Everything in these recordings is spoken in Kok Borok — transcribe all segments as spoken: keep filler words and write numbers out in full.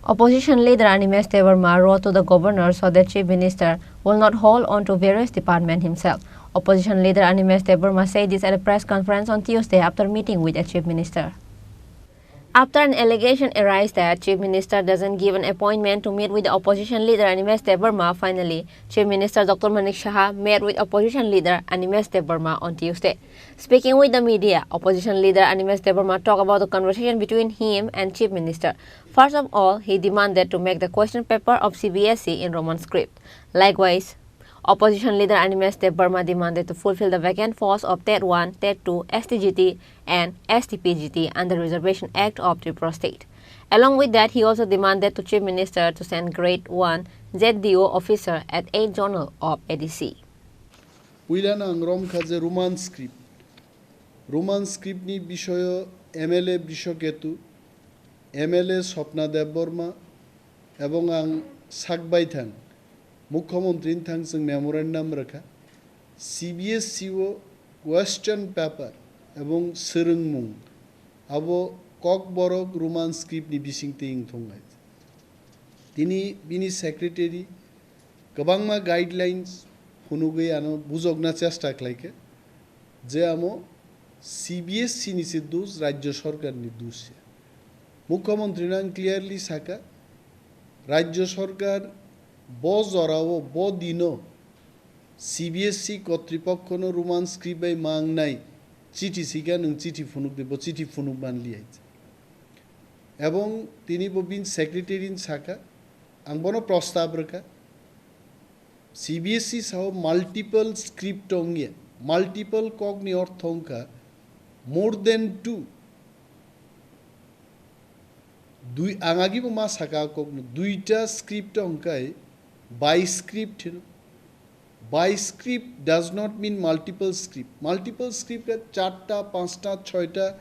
Opposition leader Animesh Debbarma wrote to the governor so that Chief Minister will not hold on to various department himself. Opposition leader Animesh Debbarma said this at a press conference on Tuesday after meeting with a Chief Minister. After an allegation arise that Chief Minister doesn't give an appointment to meet with the opposition leader Animesh Debbarma, finally, Chief Minister Doctor Manik Saha met with opposition leader Animesh Debbarma on Tuesday. Speaking with the media, opposition leader Animesh Debbarma talked about the conversation between him and Chief Minister. First of all, he demanded to make the question paper of C B S E in Roman script. Likewise, opposition leader Animesh Debbarma demanded to fulfill the vacant posts of TET one, TET two, S T G T, and S T P G T under Reservation Act of Tripura State. Along with that, he also demanded to Chief Minister to send grade one Z D O officer at eight Zonal of A D C. Puilano ang romkha je Roman script. Roman script ni bishoyo M L A Brishoketu, M L A Swapna Debbarma, ebong ang sakbai thang, Mukhyamantri ni thang chwng memorandum rwkha, C B S E o question paper ebong swrwngmung abo Kokborok Roman script ni bisingtwi wngthong hai. Tini bini secretary kwbangma guidelines phunugwi ano bujokna chesta khlaikha je amo C B S E ni se dus, Rajya Sarkar ni dus ya. Mukhyamantri no ang clearly sakha, Rajya Sarkar bo jorao, bo dino C B S E kotripokhono Roman script bai mangnai chithi sikha, nwng chithi phunuk di, bo chithi phunuk manli hai. Ebong tini bo bini secretary ni sakha, ang bono prostab rwkha, C B S E sao multiple script ongya, multiple kok ni ortho wngkha more than two. Dui, ang agi bo ma saka kok no, duita script ongkai bi script hino. Bi script does not mean multiple script. Multiple script ka charta, panchta, choita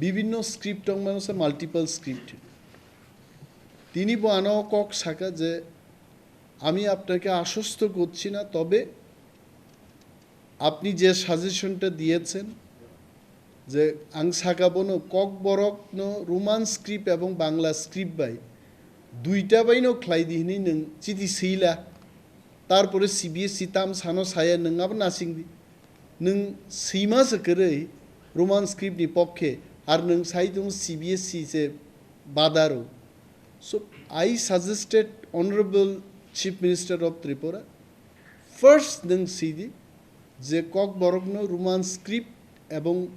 bibhinno script ongmano se multiple script hino. Tini bo ano kok saka je আমি আপনাকে আশ্বস্ত করছি না, তবে আপনি যে সাজেশনটা দিয়েছেন যে ang saka bono Kokborok no Roman script ebong Bangla script bai duita bai no khlai di hwnwi nwng chiti swila, tarpore C B S E tam sano saya nwng abo nasing di. Nwng swima se kwrwi Roman script ni pokkhe, ar nwng sai tongo C B S E se badaro. So, I suggested Honorable Chief Minister of Tripura, first nwng sidi je Kokborok no Roman script ebong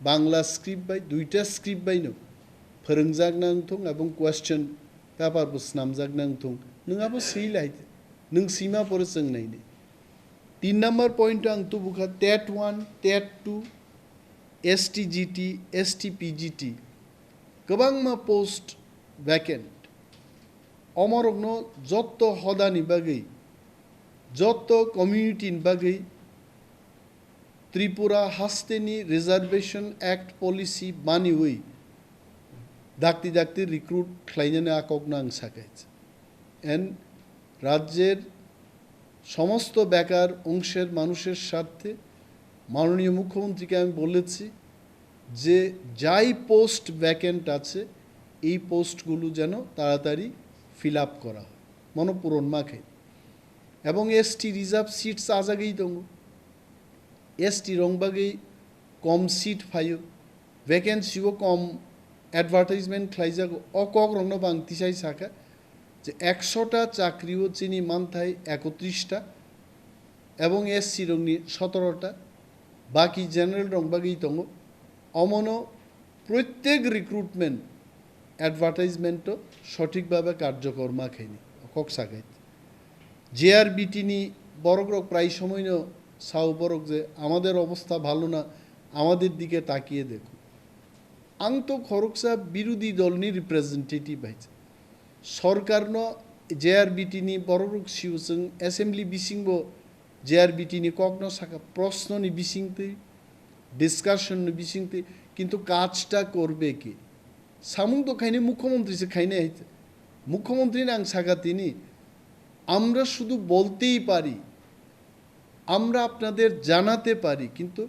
Bangla script bai, duita script bai no phwrwngjak nang thung ebong question paper bo snamjak nang thung. Nwng abo swi lai, nwng swima pore chwng nai ni. Tin number point ang tubukha TET one, TET two, S T G T, S T P G T. Kwbangma post vacant. Omorokno jotto hodani bagwi, jotto community ni bagwi Tripura hasteni Reservation Act policy maniwi dakti dakti recruit khlainani akokno ang sakai. And রাজ্যের সমস্ত বেকার অংশের মানুষের স্বার্থে মাননীয় মুখ্যমন্ত্রীকে আমি বলেছি যে যাই পোস্ট ভ্যাকেন্ট আছে, এই পোস্টগুলো যেন তাড়াতাড়ি ফিল আপ করা হয়, মনোপূরণ মাখে। এবং এসটি রিজার্ভ সিটস আজাগেই দङ। এসটি রং বাগেই কম সিট ফাইও, ভ্যাকেন্সিও কম, অ্যাডভার্টাইজমেন্ট খ্লাইজাগো, অ ককরংনো বাং তিসাই সাকা যে একশোটা চাকরিও চিনি মানথাই একত্রিশটা এবং এসসি রংনি সতেরোটা, বাকি জেনারেল রং বাগেই দङ। অমনো প্রত্যেক রিক্রুটমেন্ট অ্যাডভার্টাইজমেন্টও সঠিকভাবে কার্যকর মাখেনি, কক্সাকাইত। জেআরবিটি নি বরকরক প্রায় সময়নো সাও বরক যে আমাদের অবস্থা ভালো না, আমাদের দিকে তাকিয়ে দেখো। আং তো খরকসা বিরোধী দলনি রিপ্রেজেন্টেটিভ আইছে। সরকারনো জেআরবিটি নি বরকরক সিউসং অ্যাসেম্বলি বিসিংবো JRBT ni kokno saka, prosno ni bisingtwi, discussion ni bisingtwi, kintu kajta korbe ke? Samung to khaini mukhyamantri se khainai hai. Mukhyamantri ni ang saka tini, আমরা শুধু বলতেই পারি, আমরা আপনাদের জানাতে পারি, কিন্তু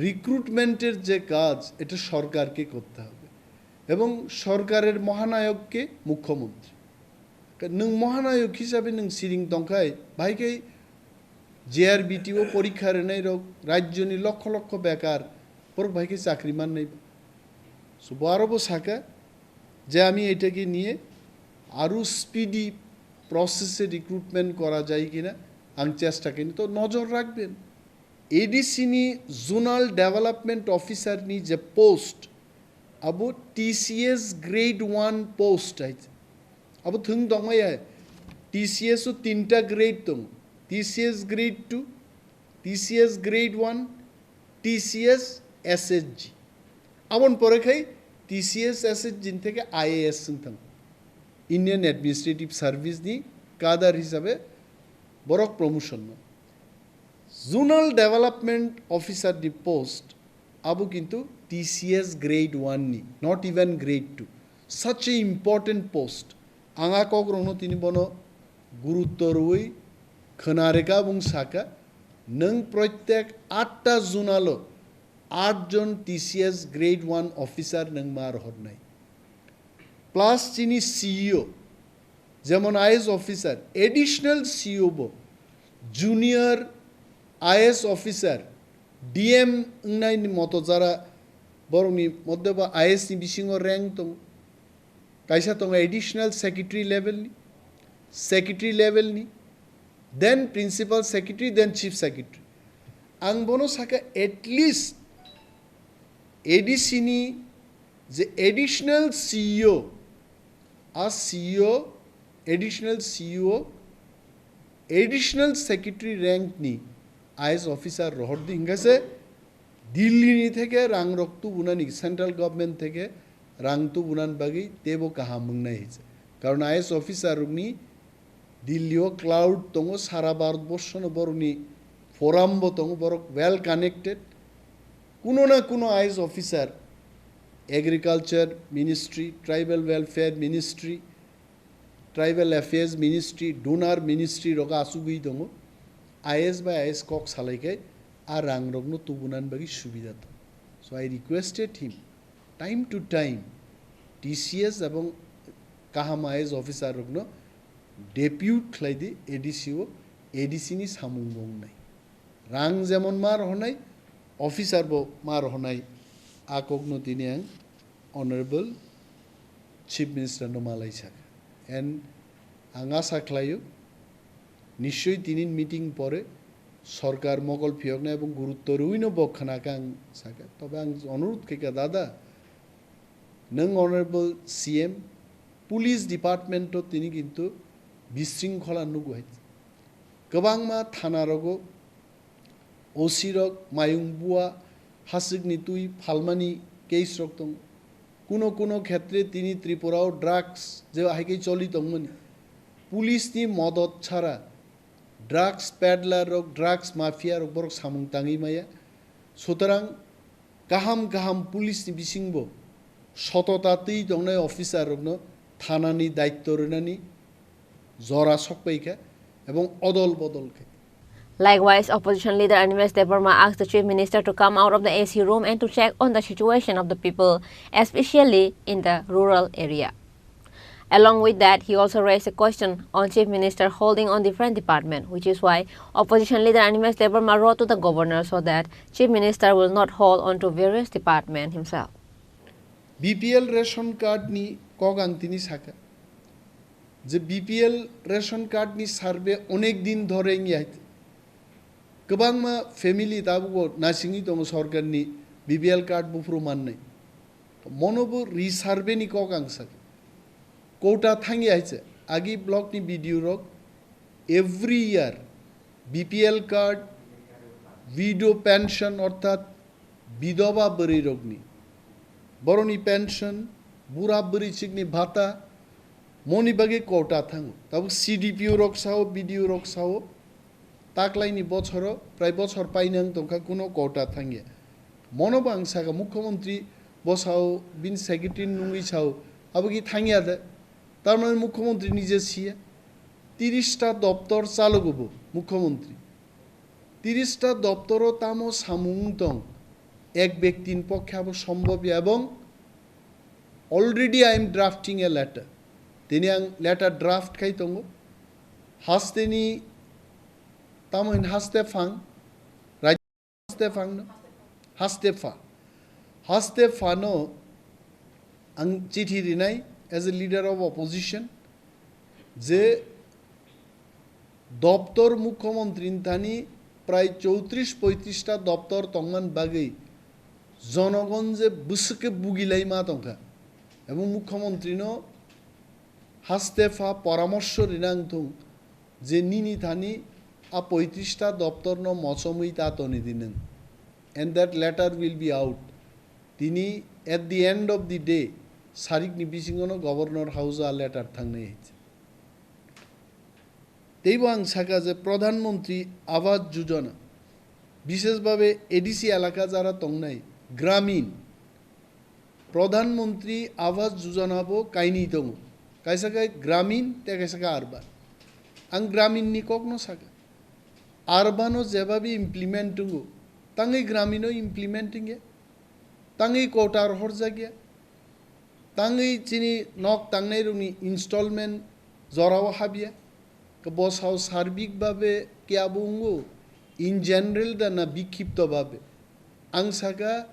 রিক্রুটমেন্টের যে কাজ, এটা সরকারকে করতে হবে। এবং সরকারের মহানায়ক কে? মুখ্যমন্ত্রী। Nwng মহানায়ক হিসাবে nwng siring tongkhai, bahai khe J R B T o porikha rwnai rok, rajyoni lokho lokho bekar, borok bahai khe chakri mannai. So, bo aro bo saka je ami etaকে নিয়ে আরো speedy process এ recruitment করা যায় কিনা, ang চেষ্টা kini to nojor rakben. A D C ni Zonal Development Officer ni je post, abo T C S grade one post hai. Abo thwng tongmaya, T C S o tinta grade tong, T C S grade two, T C S grade one, T C S S H G. Abon pore khai T C S S H G theke I A S wng thang. Indian Administrative Service ni cadre hisabe borok promotion no. Zonal Development Officer ni post abo kintu T C S grade one ni, not even grade two. Such a important post. Ang a kokrokno tini bono gurutto rwui khwna rwkha, bung saka, nwng proitek atta zonalo aat jon T C S grade one officer nwng ma rohornai. Plus chini C E O, jemon I A S officer, additional C E O bo, junior I A S officer, D M wngnai ni moto jara borokni modde bo I A S ni bisingo rank tong, kaisa tong additional secretary level ni, secretary level ni, then principal secretary, then chief secretary. Ang bono saka at least A D C ni je additional C E O, a C E O, additional C E O, additional secretary rank ni I A S officer rohor di hingkha se Delhi ni theke rang rok tubunani, central government theke rang tubunan bagwi tebo kaham wngnai hinse. Karon I A S officer rokni Delhi o cloud tongo, sara Bharat borshono borokni forum bo tongo, borok well connected. Kuno na kuno I A S officer, agriculture ministry, tribal welfare ministry, tribal affairs ministry, donor ministry rogo asugwi tongo. I A S bai I A S kok salai khe a rang rokno tubunan bagwi subida tongo. So I requested him time to time T C S ebong kaham I A S officer rokno depute khlai di A D C o, A D C ni samung bo wngnai. Rang jemon ma rohornai, officer bo ma rohornai, a kokno tini ang Honorable Chief Minister no malai saka. And ang asa khlaio, nischoi tini meeting pore sorkar mokol phiyoknai ebong gurutto rwino bo khwnakha ang saka. Tobe ang onurodh khaikha, dada, nwng Honorable C M, police department o tini kintu bisringkhola nugo hai. Kwbangma thana rogo O C rok mayung bua haswkni twi phalmani case rok tongo. Kuno kuno khetre tini Tripura o drugs je hai khe choli tongmani. Police ni modot chara drugs peddler rok, drugs mafia rok borok samung tangwi maya. Sutarang kaham kaham police ni bisingbo sotota twi tongnai officer rokno thanani daitto rwnani jora sokpai kha ebong odol bodol khe. Likewise, opposition leader Animesh Debbarma asked the Chief Minister to come out of the A C room and to check on the situation of the people, especially in the rural area. Along with that, he also raised a question on Chief Minister holding on different department, which is why opposition leader Animesh Debbarma wrote to the governor so that Chief Minister will not hold on to various department himself. B P L ration card ni kok ang tini saka je B P L ration card ni survey onek din dhore wngya hai. Kwbangma family tabukbo nasingwi tongo sorkarni B P L card buphuru mannai. Mono bo resurvey ni kok ang saka. Kota thangya hai se. Agi block ni B D O rok every year B P L card, widow pension orthat bidoba bwrwi rokni, borokni pension, bura bwrwi chikni bhata, moni bagwi kota thango. Tabuk C D P O rok sao, B D O rok sao, taklaini bochoro, prai bochor painang tongkha, kuno kota thangya. Mono bo ang saka, mukhyamantri bo sao, bini secretary nungwi sao, abo ki thangya de? Tar mane mukhyamantri nije siya. Tiris ta doptor chalogo bo mukhyamantri. Tiris ta doptoro tamo samung wng tong, ek bektin pokkhe abo sombhob ya, ebong Already I am drafting a letter. Tini ang letter draft khai tongo. Hasteni tamo hin haste phang, haste phang no, haste pha, haste pha no ang chithi rinai as a leader of opposition je doptor mukhyamantri ni thani prai chowtrish poitrish ta doptor tongman bagwi jonogon je bwswk khe bugilai ma tongkha, ebong mukhyamantri no haste pha poramorso rina wng thung je nini thani a poitrish ta doptor no mochomwi ta toni di nwng, and that letter will be out. Tini at the end of the day, sarik ni bisingo no Governor House o a letter thangnai hai. Teibo ang saka je Pradhan Mantri Awas Yojana, bishesh bhabe A D C elaka jara tongnai, Gramin, Pradhan Mantri Awas Yojana bo kainwi tongo, kaisa khe Gramin tei kaisa khe Urban. Ang Gramin ni kok no saka, Urban o jeba bi implement tongo, tangwi Gramin o implement wngya, tangwi quota rohorjakya, tangwi chini nok tangnairokni installment jorao habya. Bo sao sarbik babe kebo wngo, in general da na bikhipto babe. Ang saka,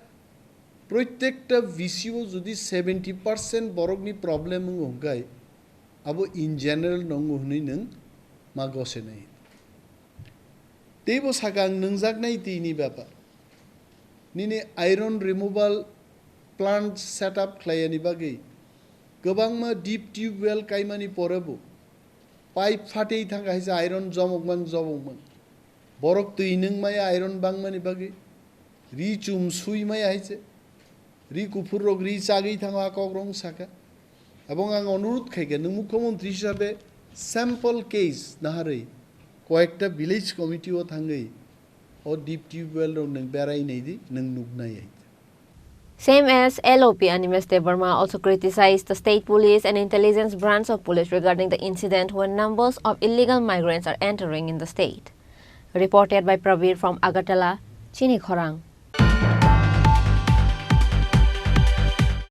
proitekta V C o jodi seventy percent borokni problem wngo hwnkhe, abo in general no wngo hwnwi nwng ma gosenai. Teibo saka ang nwngjaknai twi ni bepar. Nini iron removal plant set up khlaiyani bagwi kwbangma deep tube well kaimani porebo pipe phatwi thangkha hai se iron jomokmang jomokmang. Borok twi nwng maya iron bangmani bagwi, ri chum sui maya hai se. Ri kuphur rok ri chagwi thango a kok rong saka. Ebong ang onurudh khaikha, nwng mukhyamantri hisabe sample case naharwi koyekta village committee o thangwi o deep tube well rok nwng berai naidi, nwng nuknai hai. Same as L O P Animesh Debbarma also criticized the state police and intelligence branch of police regarding the incident when numbers of illegal migrants are entering in the state. Reported by Pravir from Agartala, Chini Khorang.